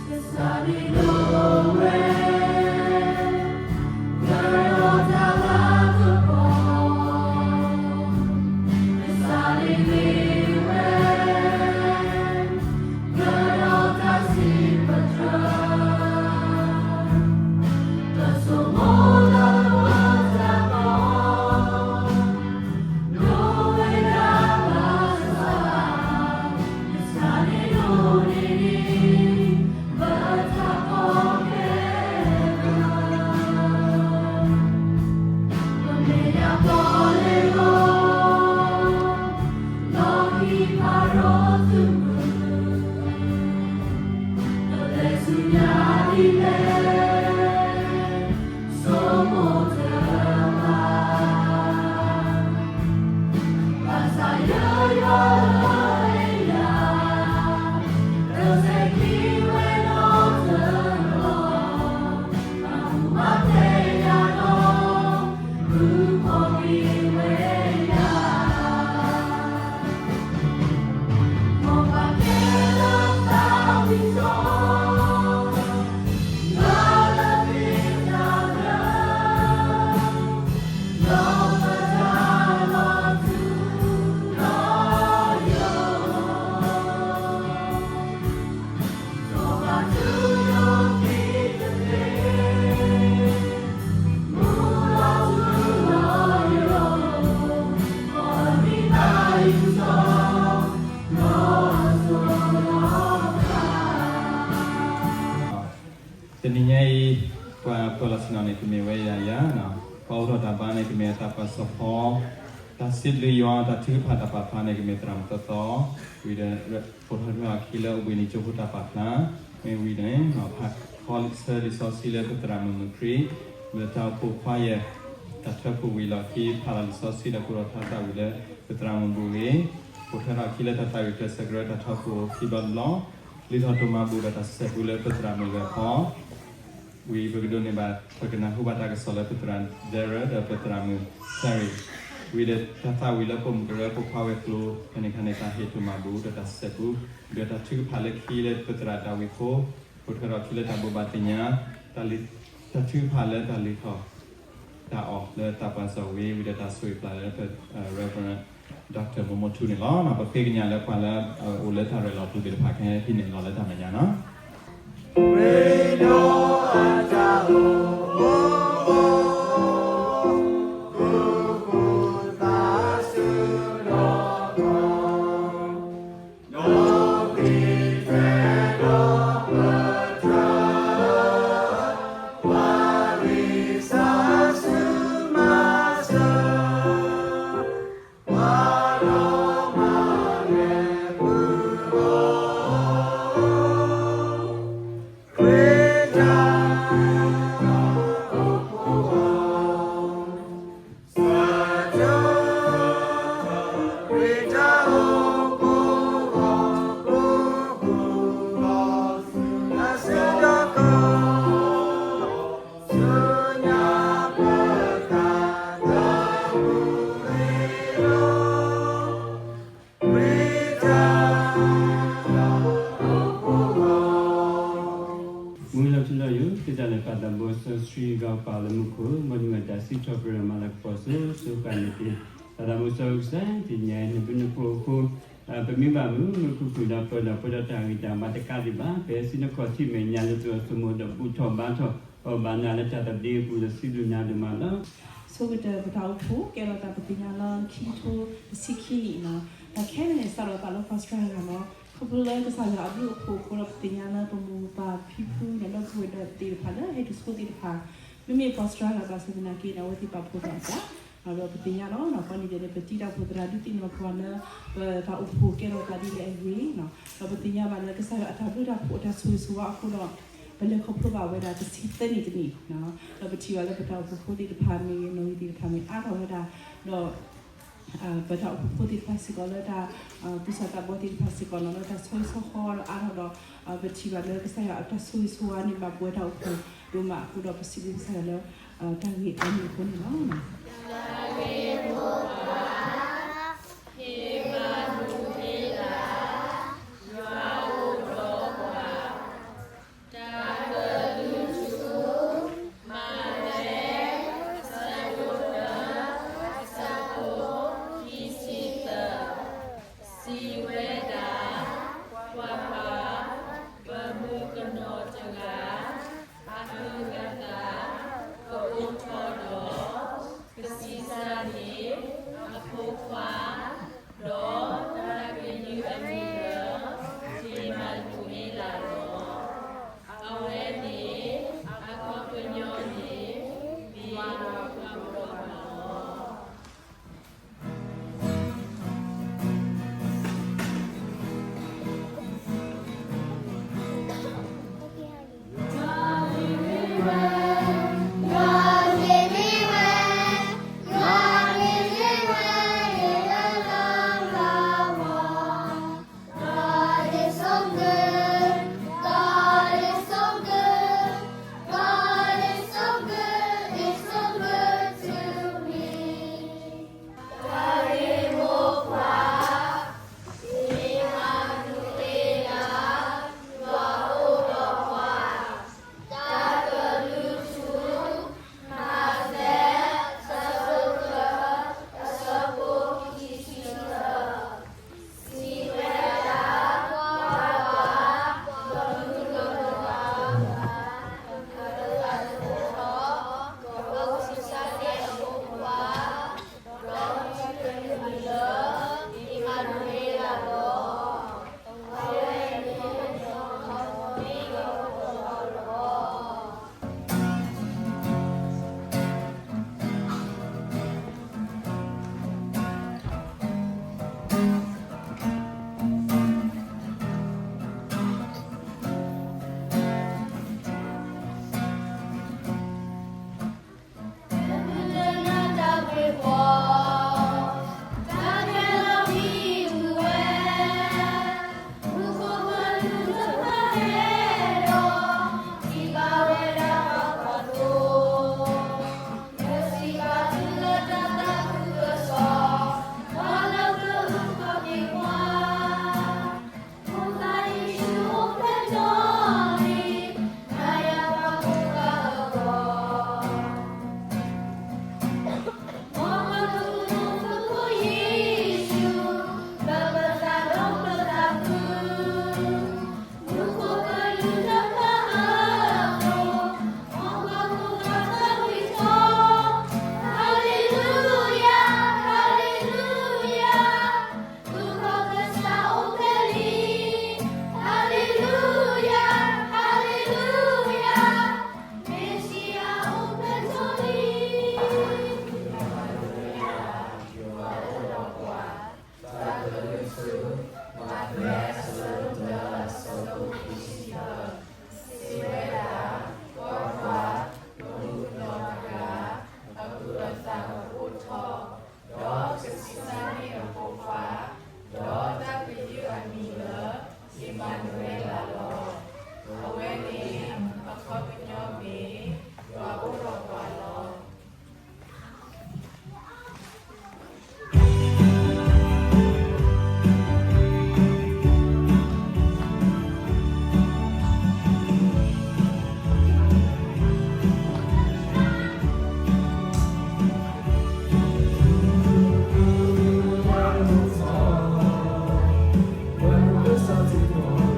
ကစၢ်န့ၣ်လိၣ်ဝဲ ကဒီးတၢ်လၤကပီၤ, ကစၢ်န့ၣ်ဂ့ၤဝဲ ကဒီးတၢ်စံးပတြၢၤ, ကဆိကမိၣ်လၢတၢ်ကပီၤ တနံၤညါအံၤ ပှၤပၢၤလီၢ်ဆ့ၣ်နီၤန့ၣ် ကမ့ၢ်ဝဲယၤယၤ, ပှၤအိၣ်ထီၣ်တၢ်ဘါန့ၣ် ကမ့ၢ်အတၢ်ပၢၢ်ဆၢဖီ, တၢ်စံးဘျုးယွၤ တၢ်ထုကဖၣ်တၢ်ပာ်ဖျါန့ၣ် ကမ့ၢ်သရၣ်မုၣ်သီသီ, ဝံၤဒီး ပိာ်ထွဲထီၣ်အခံလၢအိၣ်ဘှံးနံၤကၠိဖိတၢ်ပာ်ဖျါ, မ့ၢ်ဝံၤန့ၣ် ဖးခီဆၢလံာ်စီဆှံလၢပသရၣ်မုၣ်မုၢ်ခရံာ်, ဒီးတၢ်အိၣ်ဖှိၣ်ခွါယဲၢ်, တၢ်ထၢဖှိၣ်ဝံၤလီၢ်ခံ ဖးလီၤလံာ်စီဆှံဒီးကိးထီၣ်ထါသးဝံၤလၢ ပသရၣ်မုၣ်ဘူၣ်ဂ့ၤ, ပိာ်ထွဲထီၣ်အခံလၢတၢ်သးဝံၣ်ကျဲးစၢးကရၢတၢ်ထီၣ်ဖှိၣ်ခံဘျီတဘျီ, လုၢ်ထီၣ်ဒိၣ်မးဘူၣ်ဒီးတၢ်ဆဲးပူလၢပသရၣ်မုၣ်ဂၤအဖီ ဝံၤပကဒိးန့ၢ်ဘၣ် ပကနၢ်ဟူဘၣ်တၢ်ကစီၣ်လၢပသရၣ်ဒဲရၢဒီးပသရၣ်မုၣ်စၢရ့ၣ်, ဝံၤဒီးတၢ်သးဝံၣ်လၢပိာ်မုၣ်ကရၢပိာ်ခွါဝဲၤကျိၤ ဖဲန့ၣ်ခါန့ၣ် တၢ်ဟ့ၣ်ဒိၣ်မးဘူၣ်ဒီးတၢ်ဆဲးပူ, ဒီးတၢ်ထုကဖၣ်လၢခံလၢပသရၣ်ဒၤဝံးဖိ, ပိာ်ထွဲထီၣ်ခံလၢတၢ်ဘိးဘၣ်သ့ၣ်ညါ, တၢ်ထုကဖၣ်လၢတၢ်လုၢ်ထီၣ် တၢ်အီၣ်လၢတၢ်ပှၤစီၤဝ့ၤ ဝံၤဒီးတၢ်ဆိၣ်ဂ့ၤပျၢ်လၢ Reverend Doctor မိၤမိၤထူန့ၣ်လီၤ. ပဃ့ကညးလၢပှၤလၢအအိၣ်လၢတၢ်ရဲၣ်လီၤပူၤသ့ၣ်တဖၣ် ကဟဲဟံးန့ၢ်လီၤလၢတၢ်မဲာ်ညါနီၤ. မုၢ်လီၤထူလီၤယိာ် သုတၢ်လဲၤပာ်သးဘိစီဆှံဂီၤပာ်လၢမူခိၣ် ဘီဒုးမၤတၢ်စံးထီၣ်ပတြၢၤမၤလၤကပီၤစိၤစိၤဃၣ်န့ၣ်တက့ၢ်. သးသးဘိစီဆှံကစၢ် တနံၤအံၤ နဘျုးနဖှိၣ်အဃိ ပမ့ၢ်ဘၣ်မုာ်မုာ်ခုၣ်ခုၣ်ဒီးပၢၤဒီးပှဲၤဒီးတၢ်ဂံၢ်တၢ်ဘါတကးဒံးဘၣ် ပဟဲဆူနခီၣ်ထံးမဲာ်ညါလၢသုအိၣ်ဆိးမိၢ်ဒီးဘူၣ်ထီၣ်ဘါထီၣ် အီၣ်ဘၣ်နၤလၢတၢ်သဘျ့အပူၤဒီးစံးဘျုးနၤဒိၣ်မးလီၤ. ဆိကတၢၢ်ပတၢ်အိၣ်ဖှိၣ်ကဲထီၣ်သးပသ့ၣ်ညါလၢခံကထိတဆံခံနံၣ်နီၤ ဒီးခဲအံၤန့ၣ် စးထီၣ်သးလၢပှၤစှၤဂၤနီၤ ခီဖျိလၢကစၢ်ယွၤအဘျုးအဖှိၣ်အဃိဒီး ပသ့ၣ်ညါလၢပမိၢ်ပၢ်ဖံဖုဒီးဒီပုၢ်ဝဲၢ်ဒီးသ့ၣ်တဖၣ်လၢဟဲတုၤဆိသ့ၣ်တဖၣ် မ့မ့ၢ်ပှၤစှၤဂၤဘၣ်ဆၣ်သနာ်က့န့ၣ် အဝဲသ့ၣ်ပာ်ဖှိၣ်သးအသး ဒီးပသ့ၣ်ညါလီၤ ပှၤန့ၣ်ဒဲးန့ၣ် ပတံၤတၢ်အိၣ်ဖှိၣ်သရၣ်ဒုးသ့ၣ်နီၣ်ပှၤလၢ ပတၢ်အိၣ်ဖှိၣ်ကဲထီၣ်သးဒ်လဲၣ်အဂ့ၢ်နီၤ ဒီးပသ့ၣ်ညါဘၣ်လၢကစၢ်ယွၤအတၢ်ဘျုးတၢ်ဖှိၣ်အတၢ်ဆိၣ်ဂ့ၤဆိၣ်ဝါအဃိဒီး ပလဲၤခီဖျိဘၣ်ဝဲဒၣ်တဆံသၢနံၣ်တနံၣ်နီၤ ဒီးပထံၣ်ဘၣ်လၢပတၢ်အိၣ်ဖှိၣ်ဖိသ့ၣ်တဖၣ်မ့ၢ်ဂ့ၤ နီၣ်ဂံၢ်သ့ၣ်တဖၣ်မ့ၢ်အါထီၣ်ဝဲဒၣ် ဒီး ပတၢ်အိၣ်ဖှိၣ်ဖိသ့ၣ်တဖၣ်စ့ၢ်ကီးလၢတၢ် သူၣ်စၢ်သးဘီသ့ၣ်တဖၣ်စ့ၢ်ကီးနီၤ လၢတၢ်ဆီဟံၣ်ဆီဃီဒီးအါထီၣ်ဒီး ပထံၣ်ဘၣ်လၢကစၢ်ယွၤအတၢ်ဆိၣ်ဂ့ၤဆိၣ်ဝါန့ၣ် ဘၣ်ပဝဲတၢ်အိၣ်ဖှိၣ်ဒိၣ်မးအဃိဒီး ပစံးဘျုးကစၢ်ယွၤလၢ တၢ်ဂ့ၢ်အါမံၤအဃိန့ၣ်လီၤ. စံးဝဲဒၣ်, ကွၢ်ကွၢ်, ပမုၣ်ကနီၤတဂၤ, အဟုးအသးကအိၣ်ထီၣ်ဒီး, ကဆံးစၢ်န့ၢ်အဖိခွါ, ဒီးသးကယုၢ်အမံၤလၢ အ့မၤနူၤအ့လးလီၤ. အဝဲန့ၣ်အခီပညီန့ၣ် မ့ၢ်ယွၤအပှၤအိၣ်ဒီးပှၤလီၤ. God is so good. God is so good. God is so good. Is so good to me. ဒီးကဆံးစၢ်န့ၢ်အဖိခွါ, ဒီးသးကယုၢ်အမံၤလၢ အ့မၤနူၤအ့လးလီၤ. အဝဲန့ၣ်အခီပညီမ့ၢ် ယွၤအိၣ်ဒီးပှၤလီၤ.ပကဖးခီဆၢသကိးလံာ်စီဆှံဖဲနီၣ်ဂံၢ်လွံၢ်ဆံခွံ,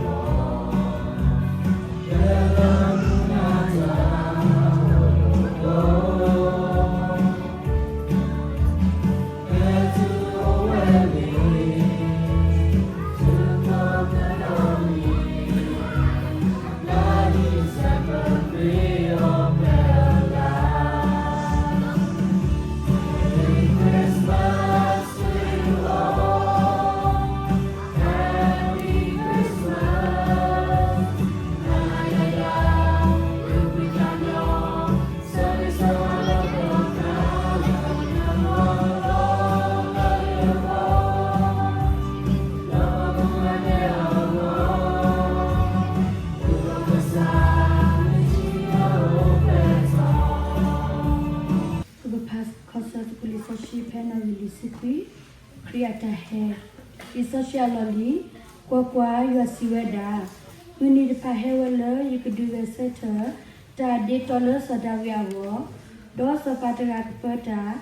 ခရံာ်အတၢ်ဟဲ. လံာ်စီဆှံအလီၢ်လံၤ, ကွၢ်ကွၢ်, ယွၤစံးဝဲဒၣ်, မုၢ်နံၤတဖၣ်ဟဲဝဲလၢယကဒုးဂဲၤဆၢထၢၣ် တၢ်ဒ့တီလၢစီၤဒၤဝံးအဂီၢ်, ဒီးစီၤပၤတဂၤကပၢတၢ်,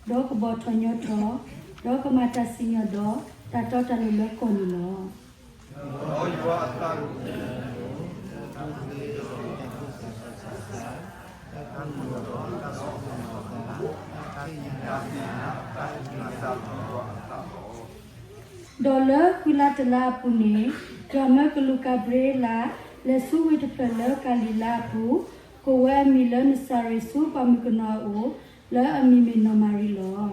ဒီးကဘီၣ်ထီၣ်ညီထီၣ်, ဒီးကမၤတၢ်စံၣ်ညီၣ်ဒီး တၢ်တီတၢ်လိၤလၢကီၢ်န့ၣ်လီၤ. ဒီးလၢဃုလါတလါအပူၤန့ၣ်, ယွၤမၢကလူးကၤဘြံအ့လး လဲၤဆူဝ့ၢ်တဖျၢၣ်လၢကၤလံၤလါအပူၤ, ကိးဝဲအမံၤလၢနစၤရ့းဆူပှၤမုၣ်ကနီၤအအိၣ်, လၢအမံၤမ့ၢ်နီၢ်မၤရံလီၤ.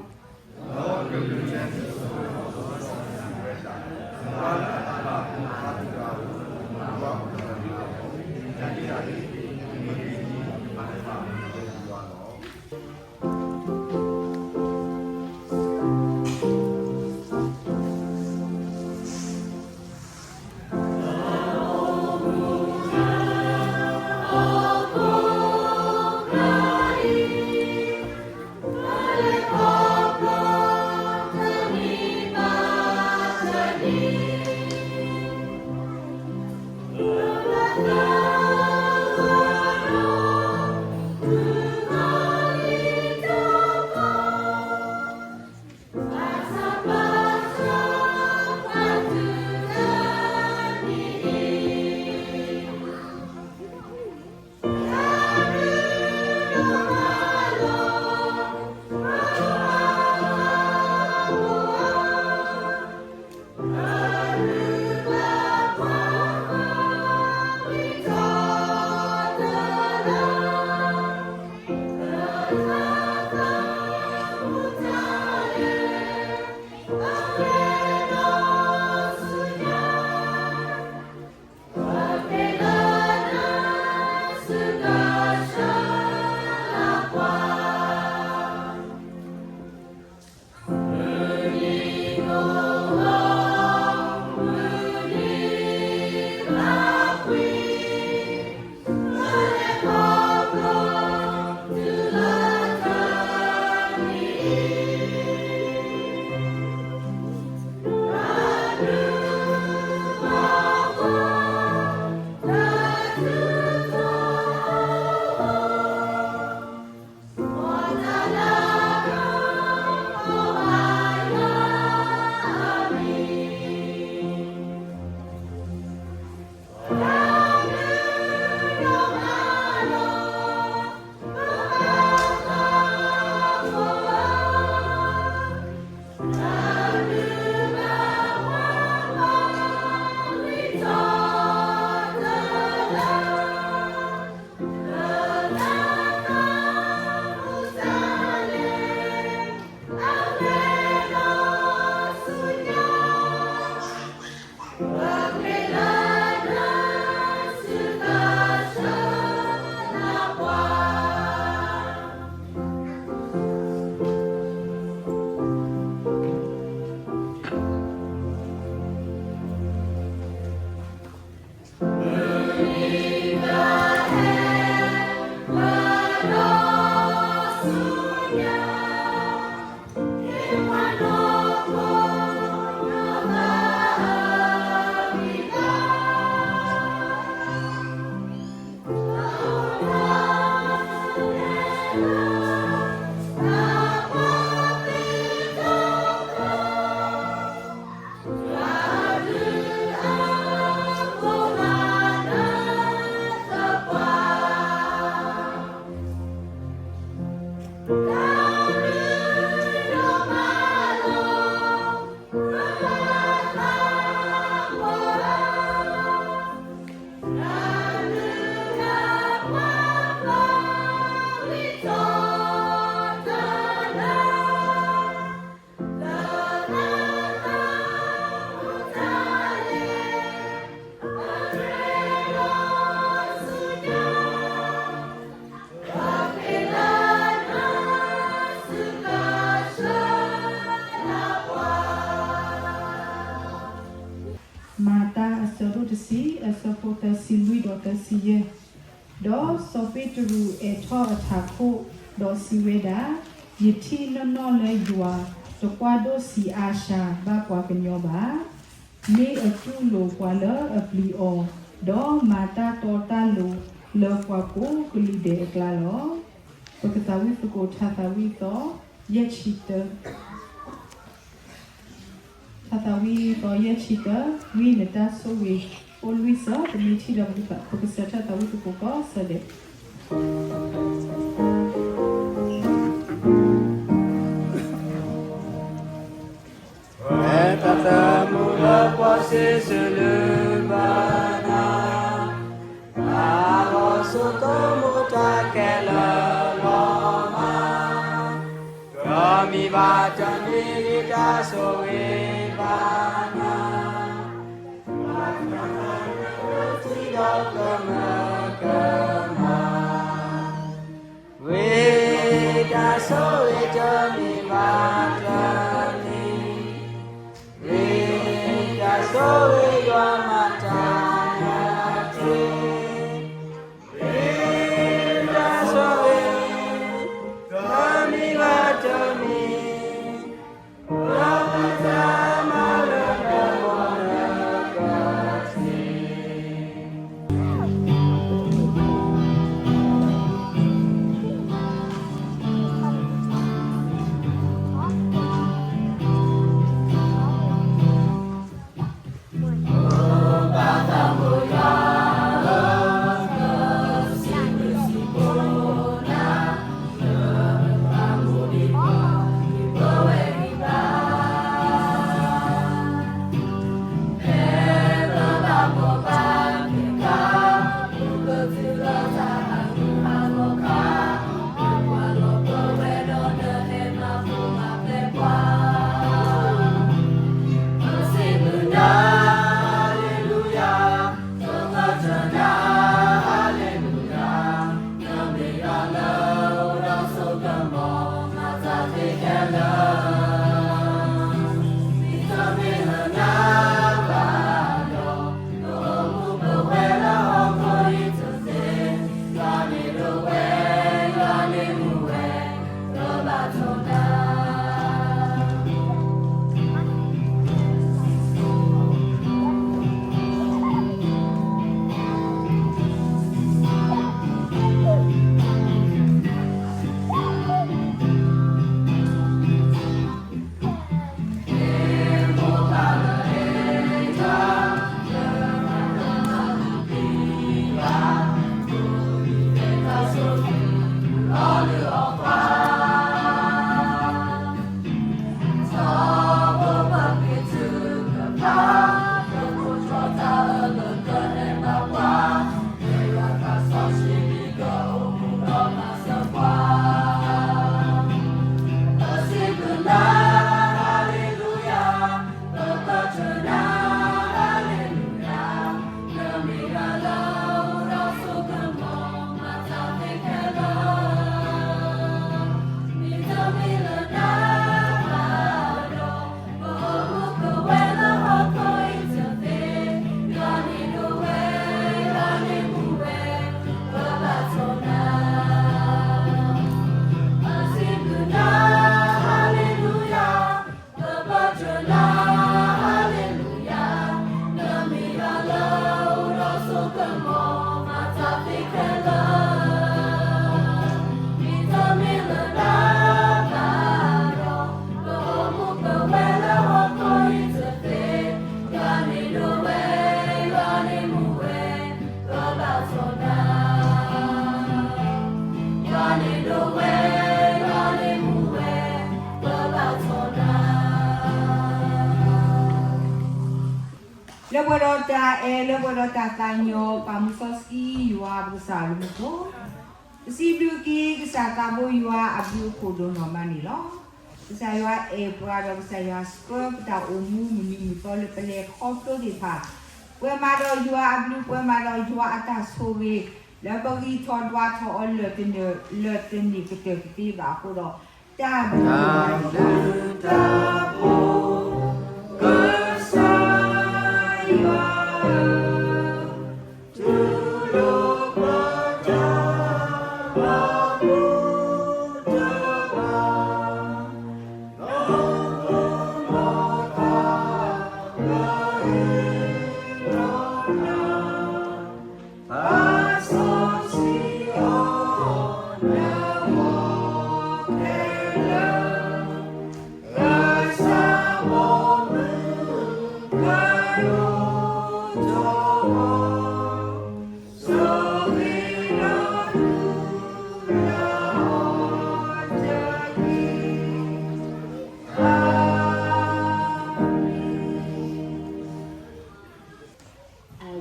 မၤတၢ်အဆၢဒိၣ်တဆံ အဆၢဖိသၢဆံလွံၢ်ဒီးသၢဆံယဲၢ်. ဒီးစီၤပ့းတရူးအဲၣ်ထီၣ်အထးခိၣ်, ဒီးစံးဝဲဒၣ်, ယထံၣ်နီၢ်နီၢ်လၢယွၤတကွၢ်ဒိၣ်စံးအါၡၤဘၣ်ပှၤကညီဘၣ်. မ့ၢ်အတူၢ်လိာ်ပှၤလၢအပျံၤအီၤ, ဒီးမၤတၢ်တီတၢ်လိၤလၢပှၤကိးကလုာ်ဒဲးအကျါလီၤ. ပကသးဝံၣ်သကိးထါသးဝံၣ်အသီ ယဲၢ်ဆံတၢ. ထါသးဝံၣ်သီယဲၢ်ဆံတၢ, ဝံနတၢ်ဆိၣ်ဂ့ၤ အိၣ်လွံၢ်စၢၤ, ပမ့ၢ်ထံၣ်ဒီးပကစၢ်ထါသးဝံၣ်သကိးကိးဂၤဒဲး. ပတၢ်သမူလၢပှၤစံးဆၢလၢဘၣ်နၤ, အလီၤစိကမိၣ်တၢ်ခဲလၢာ်လီၤမး, တမံၤဘၣ်တမံၤဂ့ၤတၢ်ဆိၣ်ဂ့ၤဘၣ်နၤ, ဘၣ်ထွဲဒီးကမၢကမၣ် ဝံတၢ်ဆိၣ်ဂ့ၤတမံၤဘၣ်တမံၤ, ဝံတၢ်ဆိၣ်ဂ့ၤယွၤမၤတၢ်နၢ်တ့, ဝံတၢ်ဆိၣ်ဂ့ၤ တမံၤဘၣ်တမံၤ လၢပှဲၤဒီးတၢ်အဲၣ် လၢပှဲၤဒီးတၢ်သးကညီၤ ပာ်မူစီဆှံယွၤပကစၢ်အဘျုးအဖှိၣ်, ပစံးဘျုးက့ၤကစၢ်သးဘိယွၤအဘျုးအဖှိၣ်ဒိၣ်နီၢ်မးန့ၣ်လီၤ. ကစၢ်ယွၤအဲၣ်ပှၤဒီးကစၢ်ယွၤဆှၢပတၢ်အိၣ်မူမုၢ်နံၤမုၢ်သီလၢပလဲၤခီဖျိသ့ၣ်တဖၣ်, ပှဲၤမးဒီးယွၤအဘျုး ပှဲၤမးဒီးယွၤအတၢ်ဆိၣ်ဂ့ၤ လၢပဂံၢ်ထီၣ်ဒွးထီၣ်အီၤလၢာ်တန့ၢ် လၢာ်တန့ၢ်ကတၢၢ်ကသ့ဘၣ်အဃိဒီး တၢ်ဘျုး တၢ်ဘျုးတၢ်ဖှိၣ် ကစၢ်ယွၤဧၢ, တူၢ်လိာ်ပတၢ်မၤဘူၣ်တၢ်ဘါ ဒီးပမၤတၢ်လၢအဟ့ၣ်လီၤနၤ အစီဆှံအိၣ်လၢပဝဲခဲလၢာ်, ကစၢ်ဘီမုၢ်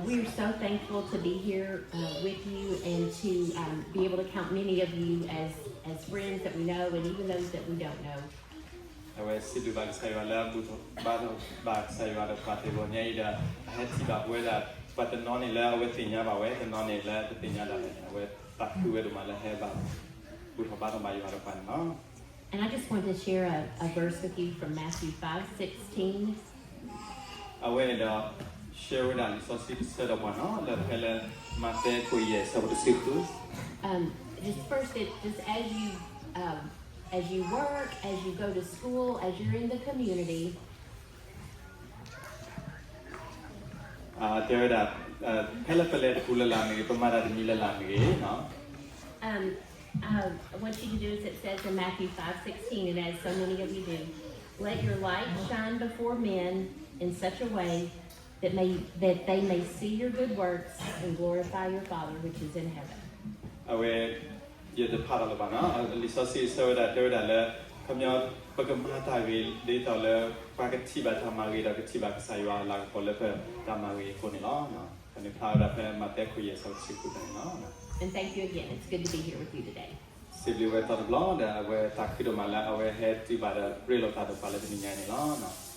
We are so thankful to be here uh, with you and to um, be able to count many of you as, as friends that we know and even those that we don't know. အဝဲစံးဘျုးဘၣ်ကစၢ်ယွၤလၢအဘူၣ်ထီၣ်ဘါထီၣ်ဘၣ်ကစၢ်ယွၤဒီးပှၤတဂီၤညါအံၤဒီး အဟဲထံၣ်ဘၣ်ပဝဲဒၣ် ပှၤတနီၤန့ၣ်လၢအဝဲသ့ၣ်ညါဘၣ်ဝဲ တနီၤန့ၣ်လၢတသ့ၣ်ညါဒၣ်လဲာ်န့ၣ် အဝဲသးခုဝဲဒိၣ်မးလၢဟဲဘၣ်ဘူၣ်ထီၣ်ဘါထီၣ်ဘၣ်ယွၤဒီးပှၤန့ၣ်လီၤ. And I just want to share a, a verse with you from Matthew five sixteen. အဝဲန့ၣ်ဒီး share ဝဲဒၣ်လံာ်စီဆှံတဆၢဒီးပှၤန့ၣ်လီၤ လၢဖဲလၢ မးသဲခိၣ်ယဲၢ်ဆၢဖိတဆံဃု Um, just first, it, just as you um, as you work, as you go to school, as you're in the community, တဲဝဲဒၣ် ဖဲလၢပလဲၤတပူၤလၢ်လၢ်မ့ၢ်ဂ့ၤ ပမၤတၢ်တမံၤလၢ်လၢ်မ့ၢ်ဂ့ၤ Um, um, what you can do is it says in Matthew five sixteen, and as so many of you do, let your light shine before men in such a way that may that they may see your good works and glorify your Father which is in heaven. အဝဲ ယတဖးထီၣ်လၢၤဘၣ်နီၤ လံာ်စီဆှံအဆၢဝဲဒၣ်တဲဝဲဒၣ်လၢ ခီပညီ ပကမၤတၢ်ဂ့ၤဒ်သိးလၢ ပှၤကထံၣ်ဘၣ်တၢ်မၤဂ့ၤဒီးကထံၣ်ဘၣ်ကစၢ်ယွၤအလၤကပီၤလၢပတၢ်မၤဂ့ၤအဃိန့ၣ်လီၤ. အန့ၣ်ဖျါဝဲဒၣ်ဖဲမးသဲခိၣ်ယဲၢ်ဆၢဖိတဆံဃုန့ၣ်လီၤ. And thank you again. It's good to be here with you today. စံးဘျုးဝဲတဘျီဒီး အဝဲသးခုဒိၣ်မးလၢအဝဲဟဲတုၤဘၣ်ဒီးရ့လိာ်သးဒီးပှၤလၢတနံၤညါအံၤန့ၣ်လီၤ.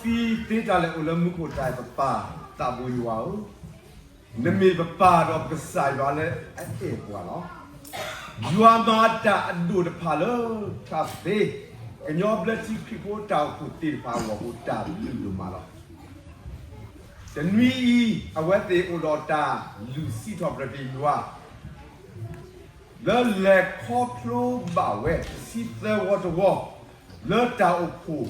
စီဆှံသ့တၢ်လဲၤအိၣ်လၢမူခိၣ်တၢ်အဲၣ်ပပၢ်သးဘိယွၤဧၢ, နမ့ၢ်ပပၢ်ဒီးပကစၢ်ယွၤလၢအအဲၣ်ပှၤလီၤ. ယွၤမၤတၢ်အဒိၣ်တဖၣ်လၢတၢ်သ့, ကညီဘျၢထံခရံာ်ဖိတၢ်အိၣ်ဖှိၣ်သ့ၣ်တဖၣ်အဂီၢ် အိၣ်တၢ်ဘျုးဒိၣ်မးလီၤ. တနွံအံၤ အဝဲသ့ၣ်အိၣ်ဒီးတၢ်လုၢ်စံးထီၣ်ပတြၢၤက့ၤယွၤ လၢလဲၤခီဖျိဘၣ်ဝဲတဆံသၢဝီတဝီ လၢတၢ်အိၣ်ဖှိၣ်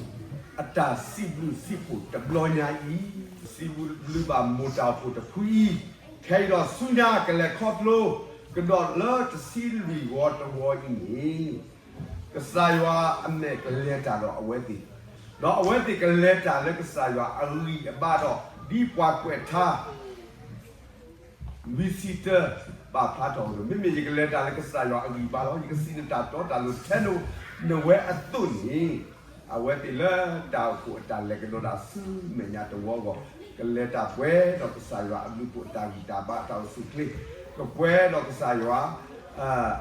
အတၢ်စံးဘျုးစံးဖှိၣ်တဘျီညါအံၤ, စံးဘျုးဘၣ်မိၢ်တၢ်အိၣ်ဖှိၣ်တဖုအံၤ, ခဲအံၤဒီးဆူညါကလဲၤခီဖျိ ကဒီးလၢတဆံလွံၢ်ဝီတဝီအံၤန့ၣ် ကစၢ်ယွၤအမဲာ်ကလဲၤတၢ်ဒီးအဝဲသ့ၣ်, ဒီးအဝဲသ့ၣ်ကလဲၤတၢ်လၢကစၢ်ယွၤအဂံၢ်အဘါဒီး ဒ်ပှၤကွဲးထါ လွံၢ်ဆံတၢ ပာ်ဖျါထီၣ်အသိး, မ့မ့ၢ်ယကလဲၤတၢ်လၢကစၢ်ယွၤအဂံၢ်အဘါလီၤ. ယကစံးနတၢ်တီတၢ်လိၤထဲနဝဲအသိးန့ၣ်, အဝဲသ့ၣ်လၢတၢ်အိၣ်ဖှိၣ်အတၢ်လဲၤကဒီးတၢ်ဆူမဲာ်ညါတဝီအဂီၢ်, ကလဲၤတၢ်ပှဲၤဒီးကစၢ်ယွၤအဘျုးအဖှိၣ်အတၢ်ဂံၢ်တၢ်ဘါအတၢ်အိၣ်ဆူၣ်အိၣ်ချ့, ကပှဲၤဒီးကစၢ်ယွၤ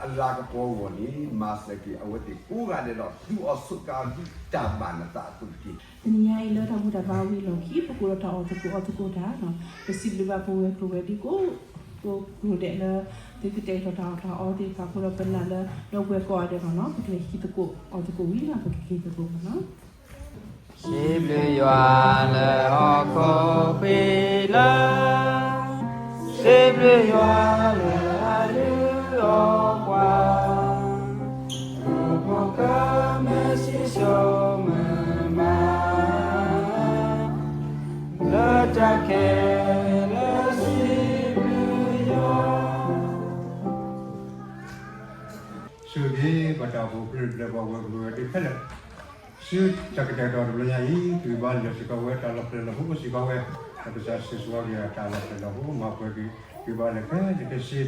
အလၤကပီၤအဂီၢ်န့ၣ် မၤစၢၤက့ၤအဝဲသ့ၣ်ကိးဂၤဒဲးဒီး သူၣ်အီၣ်ဆိးကါဒုၣ်တၢ်ဘၣ်နသးအသိးတက့ၢ်. တနံၤညါအံၤလၢတၢ်ဘူၣ်တၢ်ဘါဝံၤအလီၢ်ခံ ပကိးဒီးတၢ်အီၣ်သကိးအီသကိးတၢ်, ပစံးဘျုးဘၣ်ပဝဲၤကျိၤဝဲၤဒ့ကိး ကိးကျိၤဒဲးလၢ သုကတဲာ်ကတီၤတၢ်အီၣ်တၢ်အီသ့ၣ်တဖၣ်အဃိဒီး ပနာ်လၢ ဒီပုၢ်ဝဲၢ်ကိးဂၤဒဲးမ့ၢ်နီၤ ပကလဲၤဟံးသကိးအီၣ်သကိးဝံၤဒီး ပကက့ၤသကိးမ့ၢ်နီၤ. စံးဘျုးယွၤလၢဟီၣ်ခိၣ်ဖံးလၢ, စံးဘျုးယွၤလၢအလုၢ်အီၣ်ပှၤ, အိၣ်ဖှိၣ်ကမ့ၢ်စံၣ်စိၤမုၢ်မး, လၢတၢ်ခဲလၢာ်စံးဘျုးယွၤ. ဆူက့ၤပတၢ်အိၣ်ဖှိၣ်ဖျၢၣ်ဘျဲၣ်ပှၤဝဲၢ်ကလူးဝဲသ့ၣ်ခဲလၢာ်, ဆူတၢ်ကတဲာ်ကတီၤတဘျီညါအံၤ သုဘၣ်လဲၤစ့ၢ်ကီးဝဲတၢ်လီၤဖျဲၣ်လီၤဟိ အိၣ်စ့ၢ်ကီးဝဲ, ဒီးကစၢ်ဆိၣ်ဂ့ၤက့ၤအတၢ်လီၤဖျဲၣ်လီၤဟိ မၤပှဲၤက့ၤသုဘၣ်လဲၤခဲလၢာ်ခဲဆ့, ဒီး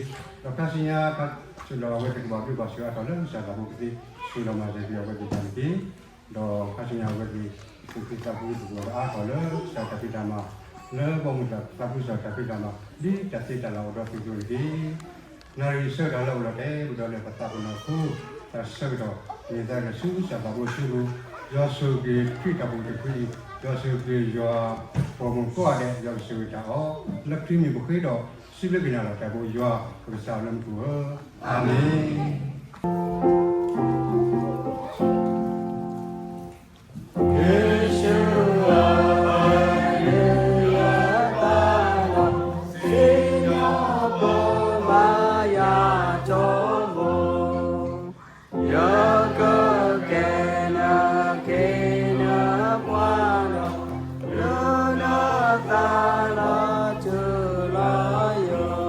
ခါဆူညါ ခါဆူညါအဝဲသ့ၣ်ကဘၣ်ဘျုးဘၣ်ဆိၣ်အါထီၣ်လၢကစၢ်သးဘိကသ့ ဆိၣ်လီၤမၤစၢၤက့ၤအဝဲသ့ၣ်တဖၣ်န့ၣ်တက့ၢ်. ဒီးခါဆူညါအဝဲသ့ၣ် သူၣ်ခုသးခုသကိးအါထီၣ်လၢကစၢ်တၢ်ဖံးတၢ်မၤ, လၢဘီမုၢ်တၢ်သးခုကစီၣ်တၢ်ဖံးတၢ်မၤ ဒ်တၢ်သ့တၢ်လၤအိၣ်ဒီးသုသ့ၣ်တက့ၢ်. နၣ်ရံၣ်ဆၢကတီၢ်လၢအအိၣ်ဒီးတဲာ်ဒီးလၢပသးပ့ၤနီၣ်အဃိ, တၢ်ဆၢကတီၢ် မ့ၢ်သးဒီးဆူကစၢ်သးဘိအစုပူၤ, ယွၤဆိၣ်ဂ့ၤက့ၤခရံာ်တၢ်အိၣ်ဖှိၣ်တဖုအံၤ, ယွၤဆိၣ်ဂ့ၤက့ၤယွၤပိာ်မုၣ်ကိးဂၤဒဲး, ယွၤကဆိၣ်ဂ့ၤတၢ်အီၤ, လၢခရံာ်မံၤပဃ့ဒီး စံးဘျုးက့ၤနၤလီၤတၢ်ဘိယွၤ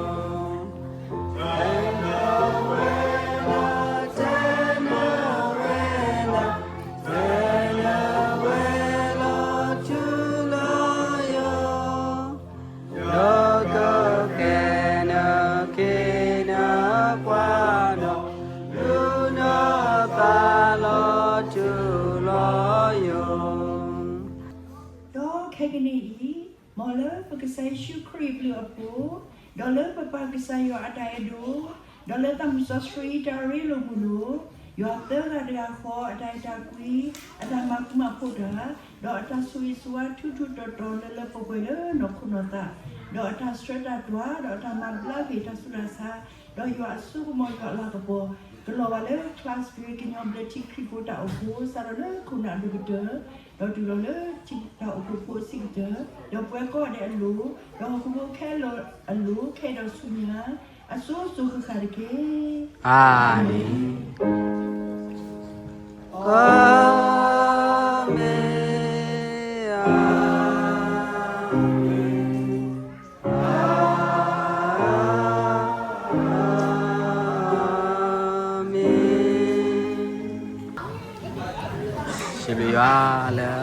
ပကစၢ်လၢမူခိၣ်ဧၢ, အၤမ့ၣ်. ယကကဲနၤခ့နပှၤဒီး, လုၢ်နသးလီၤထူလီၤယိာ်. ဒီးခဲကနံၣ်အံၤ, မ်လၢပကစၢ်ယ့ၣ်ၡူးခရံာ်အဘျုးအဖှိၣ်, ဒီးလၢပပၢ်ကစၢ်ယွၤအတၢ်အဲၣ်ဒိၣ်, ဒီးလၢသးမုၢ်စီဆှံအတၢ်ရ့လိာ်မုာ်လိာ်, ယွၤသၢဂၤတဂၤဃီအတၢ်အဲၣ်တၢ်ကွံ, အတၢ်မၤဃူမၤဖိးတၢ်, ဒီးအတၢ်ဆိၣ်ဂ့ၤဆိၣ်ဝါထူထူတီတီလၢလၢပှဲၤပှဲၤလၢနီၢ်ခိနီၢ်သး, ဒီးအတၢ်ဆှၢတၢ်တွၤ, ဒီးအတၢ်မၤဘျါက့ၤတၢ်ဆူးတၢ်ဆါ, ဒီးယွၤအစိကမီၤယွၤအလၤကပီၤ, ကလီၤဘၣ်လၢ class ကညီဘျၢထံခရံာ်ဖိတၢ်အိၣ်ဖှိၣ် စးထီၣ်လၢခိၣ်နၢ်အဒိၣ်ကတၢၢ်, ဒီးတုၤလီၤလၢထံတၢ်အိၣ်ဖှိၣ်ဖိအဆံးကတၢၢ်, ဒီးပဝဲကိးဂၤဒဲးအလိၤ, ဒီးဟီၣ်ခိၣ်ဖိခဲလၢာ်အလိၤ, ခဲအံၤဒီးဆူညါ, အစိၤစိၤဃၣ်ဃၣ်တက့ၢ်. အၤမ့ၣ်. အၤမ့ၣ်, အၤမ့ၣ်, အၤမ့ၣ်. စံးဘျုးယွၤလၢ လဲၤ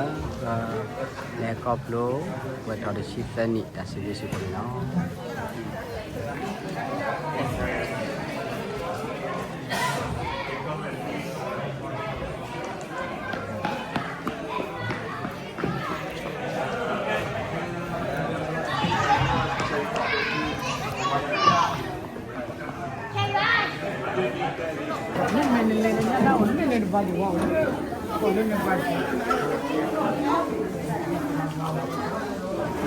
ခီဖျိ ဝဲၤထီၣ်တဆံသၢနံၣ်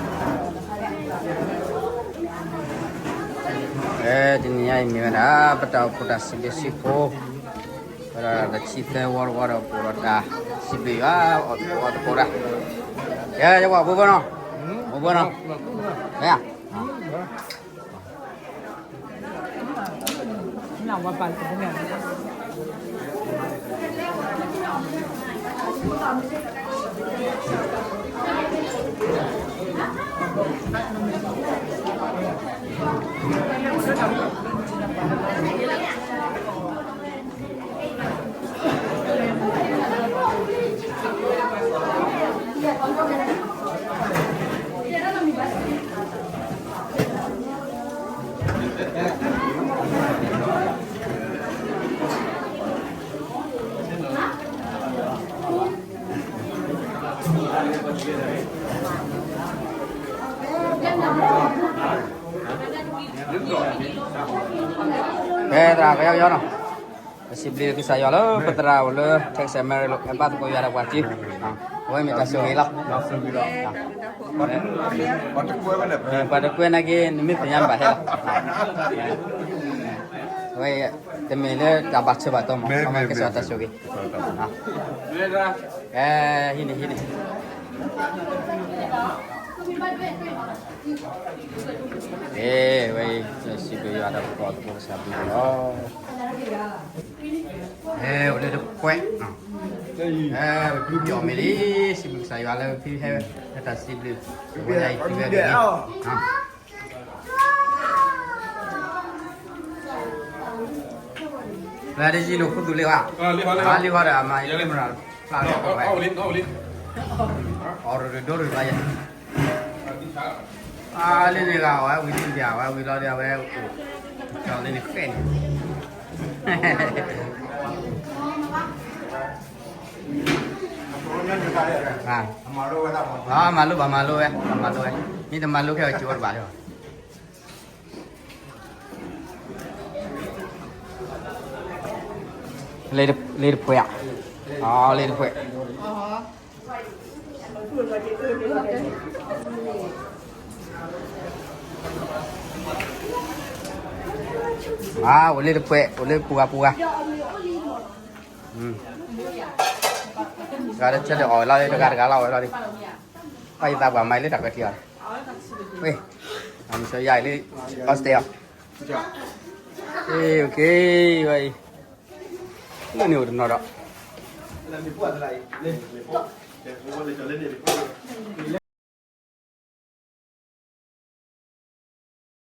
တၢ်စံးဘျုးစံးဖှိၣ်န့ၣ်လီၤ. တနံၤညါအံၤမ့ၢ်ဝဲဒၣ် ပတၢ်အိၣ်ဖှိၣ်တၢ်စံးဘျုးစံးဖှိၣ်, ဝဲဒၣ်တဆံသၢဝီတဝီဒီး ပအိၣ်ဒီးတၢ်စံးဘျုးယွၤ အီၣ်သကိးတၢ်, ယဲယကွၢ်ဘိဘိနီၤ, ဘိဘိနီၤ, ယဲ ကဲ သရၣ်ကယီကယီနီၤ, ပစံးဘျုးကစၢ်ယွၤလၢ ပသရၣ်အိၣ်လၢ Texas Maryland အဘၣ်သကိးယွၤဒီးပှၤစု, အဝဲမ့ၢ်တၢ်ဆိၣ်ဂ့ၤလီၤ. ပှၤတကွဲနာ်က့ နမ့ၢ်သ့ၣ်ညါနဘၣ်ဟဲလီၤ. အဝဲ တမ့ၢ်လၢတၢ်ဘၣ်ဆၢဘၣ်တီၢ်မး, ကဲကစီတၢ်ဆိၣ်ဂ့ၤ, ဟံးန့ၢ် ဟံးန့ၢ်, ဝဲအံၤ စံးဘျုးယွၤဒီးပကိးသကိးကစၢ်ဘျုးလီၤ. အိၣ်လၢတဖှဲး, ပဘျုးပယီၤမ့ၢ်လံ, စံးဘျုးကစၢ်ယွၤလၢဖံဟဲ လၢတၢ်စံးဘျုး, ဝဲဒၣ်အံၤ ဖံဝဲဒၣ် လၢတယံာ်လိာ်ခူသူၣ်လံဧါ, လံဃီဒီးအမၤယဲလၢမရၤဖျါလီၤဝဲ, အီၣ်ရဒိရဘၣ်ယဲ, အလံန့ၣ်ဂၤအဝဲဝံၤသံပၠးဝဲဝံၤလီၤဒီးအဝဲအိၣ်, ကၠီလံန့ၣ်ဃဲန့ၣ် မၤလိဘၣ်မၤလိဝဲ, မၤလိဝဲ, မ့ၢ်တမၤလိခဲအံၤကၠိတဘၣ်လၢၤဘၣ်. လ့တဖှဲးဧါ, လ့တဖှဲး, အိၣ်လ့တဖှဲး အိၣ်လၢပူၤဂၤပူၤဂၤ, တဂၤတဆၢဒီးအီၣ်ဝဲလီၤ တဂၤတဂၤလီၤဝဲလီၤ, ဘၣ်ယသးပှၤမၤလၢတၢ်ကထံၣ်အီၤ, ဝဲ, အမံၤစီယါအံၤလၢ Australia, ဝဲအံၤ, လၢန့ၣ်အိၣ်တနီၤဒီး,